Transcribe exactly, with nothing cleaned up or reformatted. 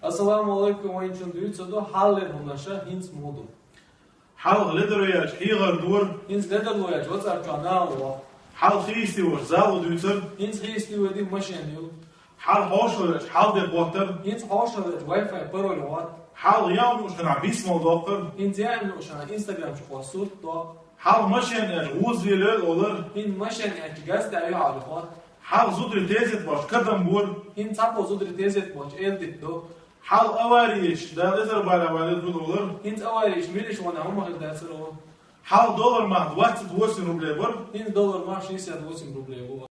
Ассаламу алейкум, вайна чун дувцаргда хьалхалера хӀамаш хӀинца муду. Хьалха ледара ваьча хьийгӀар дора. ХӀинца ледара ваьча вацар чу нала ва. Хьалха хий йисте воацаш зала дувцар. ХӀинца хий йисте вади машен ю. Хьалха хьошалгӀа ваьча хьал де хоттар. ХӀинца хьошалгӀа ваьча Wi-Fi пароль хатт. Хьалха яа луш хана бисмал доаккхар. ХӀинца яа луш хана Instagram чу кхо сурт до. Хьалха машен яьча гӀуза велар олар. ХӀинца машен яьча газ тӀа вихьар хатт. Хьалха зударий тезет беш кадам бора. ХӀинца цхьаболча зударий тезет беш элдит до. Хьалха авари еча, Дала эзар бала вале зулу олар. ХӀинца авари еча милиша вана хӀама хир дацар ола. Хьалха доллар мах двадцать восемь рублей бар. ХӀинца доллар мах шестьдесят восемь рублей бу.